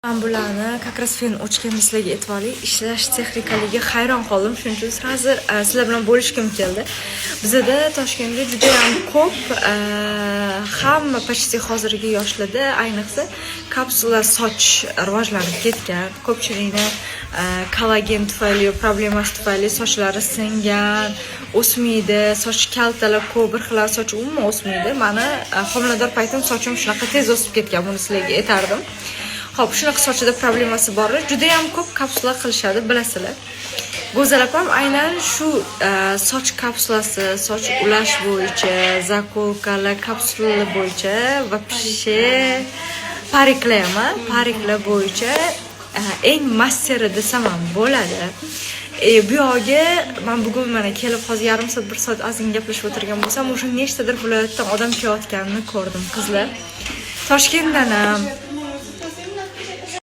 Man bularni как раз fen ochganda sizlarga aytib, ishlash texnikaligiga hayron qoldim. Shuning uchun сразу sizlar bilan bo'lishgim keldi. Bizada Toshkentda juda ham ko'p, hamma почти hozirgi yoshlarda, ayniqsa, kapsula soch rivojlanib ketgan. Ko'pchilikni kollagen tufayli, problemasi tufayli sochlari singan, o'smaydi, soch kaltalar ko'p, bir xil soch umuman o'smaydi. Mani homilador paytim sochim shunaqa tez o'sib ketgan, buni sizlarga aytardim. Xo'p, shunaqa sochida problemasi bor. Juda ham ko'p kapsula qilishadi, bilasizlar. Go'zal opam aynan shu soch kapsulasi, soch ulash bo'yicha, заколка lar, kapsulalar bo'yicha, вообще pariklar ham, pariklar bo'yicha eng masteri desam ham bo'ladi. Bu yog'iga man bugun mana kelib hozir yarim soat, bir soat ozgina gaplashib o'tirgan bo'lsam, o'sha nechtadir viloyatdan odam kelayotganini ko'rdim, qizlar. Toshkentdan ham.